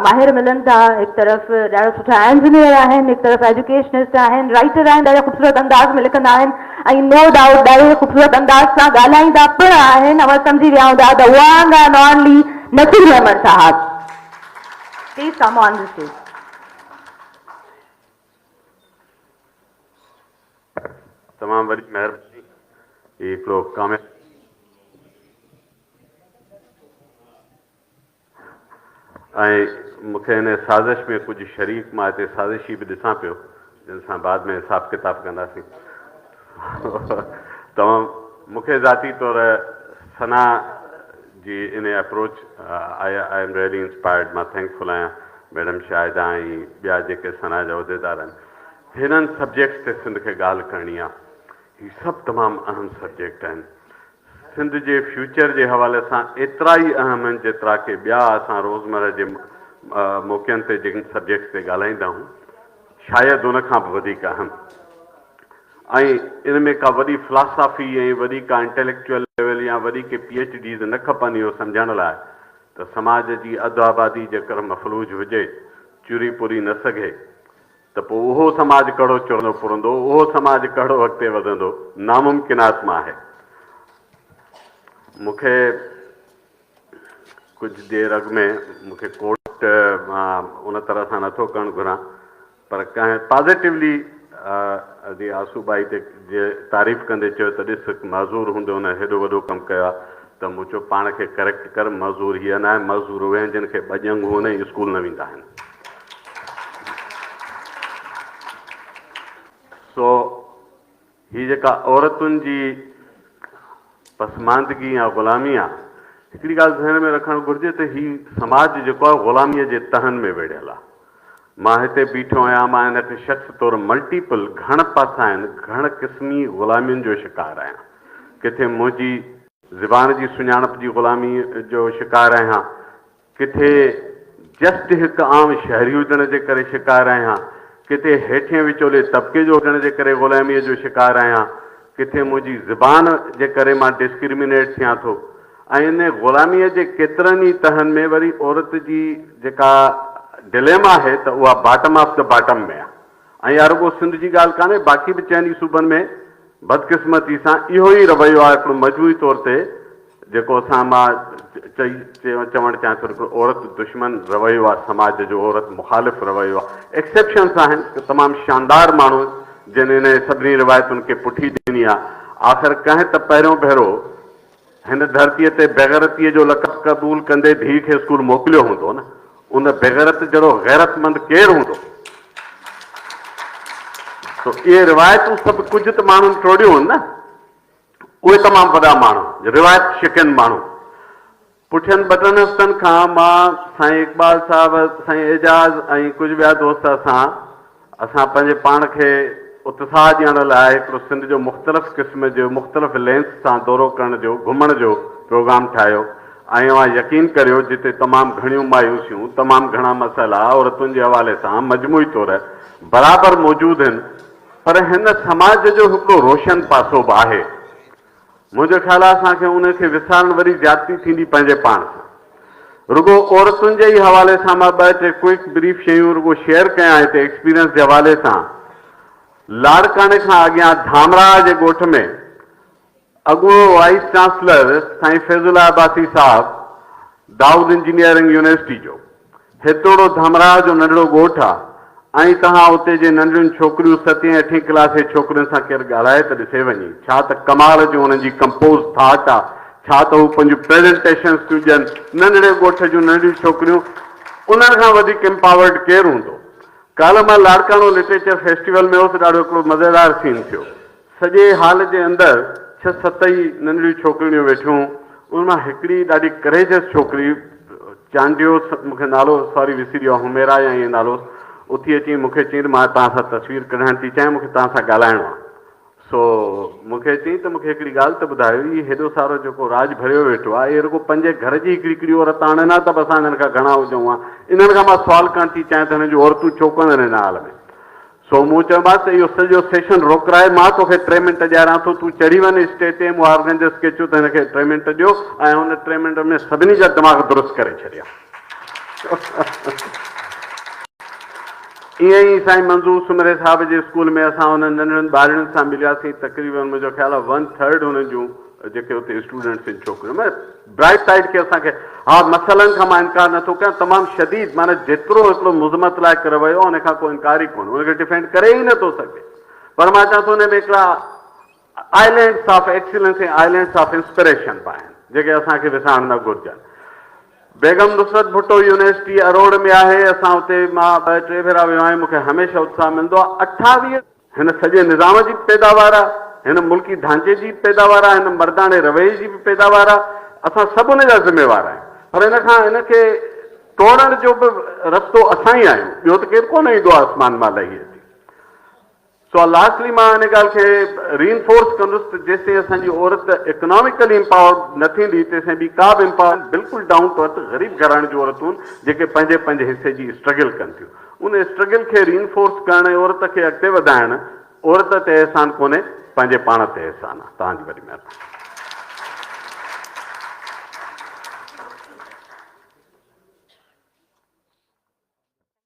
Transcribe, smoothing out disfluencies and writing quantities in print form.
ماهر ملن ٿا. هڪ طرف ڏاڍا سٺا انجنيئر آهن، هڪ طرف ايجوڪيشنسٽ آهن، رائيٽر آهن، ڏاڍا خوبصورت انداز ۾ لکندا آهن ۽ نو ڊائوٽ ڏاڍي خوبصورت انداز سان ڳالهائيندا پڻ آهن. اوهان سمجهي ويا هوندا the one and only Naseer Memon صاحب. Please come on the stage. تمام وڏي مهرباني. هي هڪڙو ڪامياب ۽ مون کي هن سازش ۾ ڪجهه شريڪ مان هتي سازشي به ڏسان پيو جن سان بعد ۾ حساب ڪتاب ڪنداسين. تمام مون کي ذاتي طور ثنا جي ان approach I I am really inspired مان ٿينڪفل آهيان ميڊم شاهده ۽ ٻيا جيڪي ثنا جا عهديدار آهن هنن سبجيڪٽس تي سنڌ کي ڳالهه ڪرڻي آهي هي سڀ تمام اهم سبجيڪٽ آهن سنڌ جي فيوچر جي حوالي سان ايترا ئي اهم آهن جيترا ڪي ٻيا اسان روزمره جي موقعن تي جن سبجيڪٽس تي ڳالهائيندا آهيون شايد ان کان به وڌيڪ اهم ۽ ان ۾ ڪا وڏي فلاسافي ۽ وڏي ڪا انٽيليڪچوئل ليول يا وڏي ڪي پي ايڇ ڊيز نه کپن اهو سمجهڻ لاء ته سماج جي اڌ آبادي جيڪر مفلوج هجي چري پوري نه سگهي ته پوء اهو سماج ڪهڙو چرندو پرندو، اهو سماج ڪهڙو اڳتي وڌندو، ناممڪنات مان آهي. مون کي ڪجهه دير اڳ ۾ مون کي ڪوٽ مان ان طرح سان نٿو ڪرڻ گهران پر ڪنهن پازيٽولي ادي آسو ٻائي تي جي تعريف ڪندي چيو ته ڏس هڪ معذور هوندي هن هيڏو وڏو ڪم ڪيو آهي ته مون چيو پاڻ کي ڪريڪٽ ڪر معذور هيء ناهي معذور اهي آهن جن کي ٻه ڄنگهون آهن ۽ اسڪول نه ويندا آهن. سو هي جيڪا عورتن جي پسماندگي يا غلامي آ، هڪڙي ڳالهه ذهن ۾ رکڻ گهرجي ته هي سماج جيڪو آ غلاميء جي تهن ۾ ويڙهيل آ. مان هتي بيٺو آهيان، مان هن شخص طور ملٽيپل، گهڻ پاسائين، گهڻ قسمي غلامين جو شڪار آهيان. ڪٿي منهنجي زبان جي سڃاڻپ جي غلاميء جو شڪار آهيان، ڪٿي جسٽ هڪ عام شهري هجڻ جي ڪري شڪار آهيان، ڪٿي هيٺين وچولي طبقي جو هجڻ جي ڪري غلاميء جو شڪار آهيان، ڪٿي منهنجي زبان جي ڪري مان ڊسڪرمينيٽ ٿيان ٿو ۽ ان غلاميء جي ڪيترن ئي تهن ۾ وري عورت جي جيڪا ڊليما آهي ته اها باٽم آف the bottom ۾ آهي ۽ اها رڳو سنڌ جي ڳالهه ڪانهي باقي به چئن ئي صوبن ۾ بدقسمتي سان اهو ئي رويو آهي هڪڙو مجموعي طور تي جيڪو اسان مان چئي چوڻ چاهيان ٿو هڪڙو عورت دشمن رويو آهي سماج جو عورت مخالف رويو آهي ايڪسيپشنس آهن تمام شاندار ماڻهو جن انهن سڀني روايتن کي پٺي ڏني آهي آخر ڪنهن ته پهريون ڀيرو هن ڌرتيء تي بيغيرتيء جو لقب قبول ڪندي ڌيء کي اسڪول موڪليو هوندو نه؟ ان بيغيرت جهڙو غيرتمند ڪير هوندو؟ سو اهي روايتون سڀ ڪجهه ته ماڻهن ٽوڙيون هن نه؟ اهي تمام وڏا ماڻهو، روايت شڪن ماڻهو. پٺين ٻه ٽن هفتن کان مان، سائين اقبال صاحب، سائين اعجاز ۽ ڪجهه ٻيا دوست اسان اسان پنهنجي پاڻ کي اتساهه ڏيڻ لاء هڪڙو سنڌ جو مختلف قسم جو مختلف لينس سان دورو ڪرڻ جو گهمڻ جو پروگرام ٺاهيو ۽ اوهان يقين ڪريو جتي تمام گهڻيون مايوسيون تمام گهڻا مسئلا عورتن جي حوالي سان مجموعي طور برابر موجود هن پر هن سماج جو هڪڙو روشن پاسو به آهي. منهنجو خيال آهي اسان کي ان کي وسارڻ وري زيادتي ٿيندي پنهنجي پاڻ سان. رڳو عورتن جي ئي حوالي سان مان ٻه ٽي ڪوئڪ بريف شيون رڳو شيئر ڪيان هتي ايڪسپيرينس جي حوالي سان. لاڙڪاڻي کان اڳيان ڌامراهه جي ڳوٺ ۾ اڳوڻو وائيس چانسلر سائين فيض الله عباسي صاحب دائود انجنيئرنگ يونيورسٽي جو هتوڙو ڌامراهه جو ننڍڙو ڳوٺ آ ۽ توهان اتي جي ننڍڙين ڇوڪريون ستين اٺين ڪلاس جي ڇوڪرين سان ڪير ڳالهائي ته ڏسي وڃي ڇا ته ڪمال جون انهن جي ڪمپوز ٿاٽ آ ڇا ته هو پنهنجون پريزنٽيشنس ٿيون ڏين ننڍڙي ڳوٺ جون ننڍڙيون ڇوڪريون انهن کان وڌيڪ امپاورڊ ڪير هوندو ڪالهه مان لاڙڪاڻو لٽريچر فيسٽيول ۾ هوس ڏاڍو هڪڙو مزيدار سين ٿيو سڄي هال جي اندر ڇهه ست ئي ننڍڙيون ڇوڪريون ويٺيون هيون. ان مان هڪڙي ڏاڍي ڪريجس ڇوڪري، چانڊيو، مون کي نالو سوري وسري ويو آهي، حميرا يا ائين نالو هوس، اٿي اچي مون کي چيائين ته مان توهان سان تصوير ڪڍائڻ ٿي چاهيان، مون کي توهان سان ڳالهائڻو آهي. سو مون کي چيائين ته مون کي هڪڙي ڳالهه ته ٻڌايو، هي هيڏو سارو جيڪو راڄ ڀريو ويٺو آهي، اهي رڳو پنهنجي گهر جي هڪڙي هڪڙي عورت آڻين ها ته به اسان هنن کان گهڻا هجون ها. انهن کان مان سوال ڪرڻ ٿي چاهيان ته هنن جون عورتون ڇو ڪونه آهن هن حال ۾؟ سو مون چيومانس ته اهو سڄو سيشن روڪرائي مان توکي ٽي منٽ ڏياران ٿو، تون چڙهي وڃ اسٽيج تي. مون آرگنائيزرس کي چيو ته هن کي ٽي منٽ ڏيو ۽ هن ٽي منٽن ۾ سڀني جا دماغ درست ڪري ڇڏيا. ائين ئي سائين منظور سومري صاحب جي اسڪول ۾ اسان انهن ننڍڙن ٻارڙين سان ملياسين تقريبن منهنجو خيال آهي ون ٿرڊ انهن جون جيڪي اتي اسٽوڊنٽس آهن ڇوڪريون معنيٰ برائٽ سائيڊ کي اسان کي ها مسئلن کان مان انڪار نٿو ڪيان تمام شديد معنيٰ جيترو هڪڙو مذمت لائق رويو آهي ان کان ڪو انڪار ئي ڪونهي ان کي ڊفينڊ ڪري ئي نٿو سگهجي پر مان چوان ٿو ان ۾ هڪڙا islands of excellence ۽ islands of inspiration به آهن جيڪي اسان کي وسارڻ نه گهرجن. بيگم نصرت ڀٽو يونيورسٽي اروڙ ۾ آهي، اسان اتي مان ٻه ٽي ڀيرا ويو آهيان، مون کي هميشه اتساهه ملندو آهي. 28. هن سڄي نظام جي به پيداوار آهي، هن ملڪي ڍانچي جي به پيداوار آهي، هن مرداڻي رويي جي به پيداوار آهي، اسان سڀ ان جا ذميوار آهيون پر ان کان ان کي ٽوڙڻ جو به رستو اسان ئي آهيون، ٻيو ته ڪير ڪونه ايندو آهي آسمان مان لهي اچي. سو لاسٽلي مان ان ڳالهه کي ري انفورس ڪندس ته جيستائين اسان جي عورت اڪناميڪلي امپاورڊ نه ٿيندي تيستائين ٻي ڪا به امپاورمينٽ بلڪل ڊائون ٽو ارٿ غريب گهراڻي جون عورتون جيڪي پنهنجي پنهنجي حصي جي اسٽرگل ڪن ٿيون ان اسٽرگل کي ري انفورس ڪرڻ ۽ عورت کي اڳتي وڌائڻ عورت تي احسان ڪونهي پنهنجي پاڻ تي احسان آهي توهان جي وڏي مهرباني.